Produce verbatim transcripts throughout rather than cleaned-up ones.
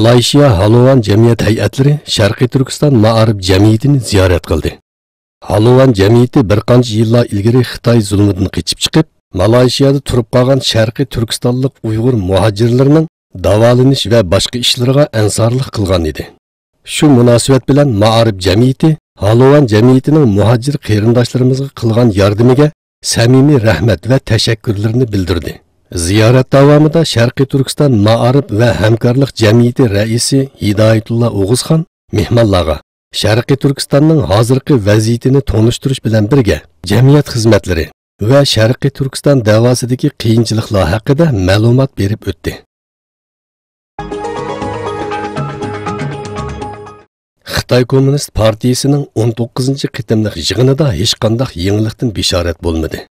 مالايشىيا ھالۇۋان جەمئىيەت ھەيئەتلىرى شەرقىي تۈركىستان مائارىپ جەمئىيىتىنى زىيارەت قىلدى. ھالۇۋان جەمئىيىتى بىر قانچە يىللار ئىلگىرى خىتاي زۇلمىدىن قېچىپ چىقىپ، مالايشىيادا تۇرۇپ قالغان شەرقىي تۈركىستانلىق ئۇيغۇر مۇھاجىرلىرىنىڭ داۋالىنىش ۋە باشقا ئىشلىرىغا ئەنسارلىق قىلغان ئىدى. شۇ مۇناسىۋەت بىلەن مائارىپ جەمئىيىتى ھالۇۋان جەمئىيىتىنىڭ مۇھاجىر قېرىنداشلىرىمىزغا قىلغان ياردىمىگە سەمىمىي رەھمەت ۋە تەشەككۈرلىرىنى بىلدۈردى. زىيارەت داۋامىدا شەرقىي تۈركىستان مائارىپ ۋە ھەمكارلىق جەمئىيىتى رەئىسى ھىدايەتۇللا ئوغۇزخان مېھمانلارغا شەرقىي تۈركىستاننىڭ ھازىرقى ۋەزىيىتىنى تونۇشتۇرۇش بىلەن بىرگە، جەمئىيەت خىزمەتلىرى ۋە شەرقىي تۈركىستان دەۋاسىدىكى قىيىنچىلىقلار ھەققىدە مەلۇمات بېرىپ ئۆتتى. خىتاي كوممۇنىست پارتىيىسىنىڭ ئون توققۇزىنچى قېتىملىق يىغىنىدا ھېچقانداق يېڭىلىقتىن بېشارەت بولمىدى.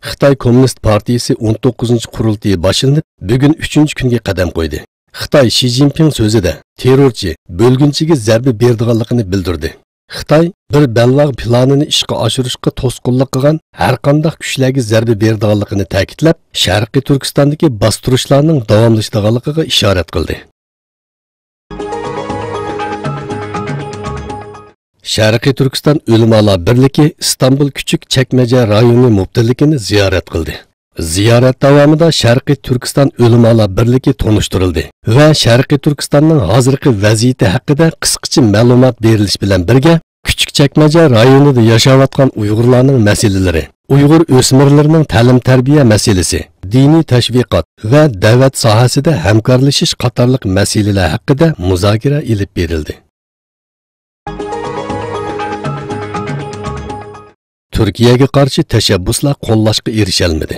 خىتاي كوممۇنىست پارتىيىسى ئون توققۇزىنچى قۇرۇلتىيى باشلىنىپ، بۈگۈن ئۈچىنچى كۈنگە قەدەم قويدى. خىتاي شى جىنپىڭ سۆزىدە تېررورچى، بۆلگۈنچىگە زەربە بېرىدىغانلىقىنى بىلدۈردى. خىتاي بىر بەلباغ پىلانىنى ئىشقا ئاشۇرۇشقا توسقۇنلۇق قىلغان ھەرقانداق كۈچلەرگە زەربە بېرىدىغانلىقىنى تەكىتلەپ، شەرقىي تۈركىستاندىكى باستۇرۇشلارنىڭ داۋاملىشىدىغانلىقىغا ئىشارەت قىلدى. شەرقىي تۈركىستان ئۆلىمالار بىرلىكى ئىستانبۇل كۈچۈك چەكمەجە رايونى مۇپتىلىكىنى زىيارەت قىلدى. زىيارەت داۋامىدا شەرقىي تۈركىستان ئۆلىمالار بىرلىكى تونۇشتۇرۇلدى ۋە شەرقىي تۈركىستاننىڭ ھازىرقى ۋەزىيىتى ھەققىدە قىسقىچە مەلۇمات بېرىلىش بىلەن بىرگە، كۈچۈك چەكمەجە رايونىدا ياشاۋاتقان ئۇيغۇرلارنىڭ مەسىلىلىرى، ئۇيغۇر ئۆسمۈرلىرىنىڭ تەلىم-تەربىيە مەسىلىسى، دىنىي تەشۋىقات ۋە دەۋەت ساھەسىدە ھەمكارلىشىش قاتارلىق مەسىلىلەر ھەققىدە مۇزاكىرە ئېلىپ بېرىلدى. تۈركىيەگە قارشى تەشەببۇسلار قوللاشقا ئېرىشەلمىدى.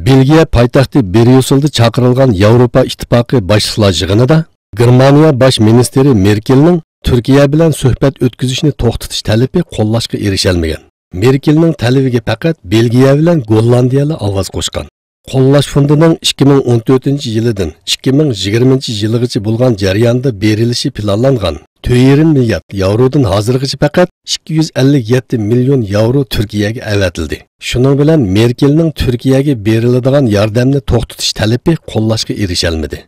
بېلگىيە پايتەختى بريۇسسېلدا چاقىرىلغان ياۋروپا ئىتتىپاقى باشلىقلار يىغىنىدا گېرمانىيە باش مىنىستىرى مېركېلنىڭ تۈركىيە بىلەن سۆھبەت ئۆتكۈزۈشنى توختىتىش تەلىپى قوللاشقا ئېرىشەلمىگەن. مېركېلنىڭ تەلىپىگە پەقەت بېلگىيە بىلەن گوللاندىيەلا ئاۋاز قوشقان. قوللاش فوندىنىڭ ئىككى مىڭ ئون تۆتىنچى يىلىدىن ئىككى مىڭ يىگىرمىنچى يىلىغىچە بولغان جەرياندا بېرىلىشى پىلانلانغان تۆت يېرىم مىليارد ياۋرودىن ھازىرغىچە پەقەت ئىككى يۈز ئەللىك يەتتە مىليون ياۋرو تۈركىيەگە ئەۋەتىلدى. شۇنىڭ بىلەن مېركېلنىڭ تۈركىيەگە بېرىلىدىغان ياردەمنى توختىتىش تەلىپى قوللاشقا ئېرىشەلمىدى.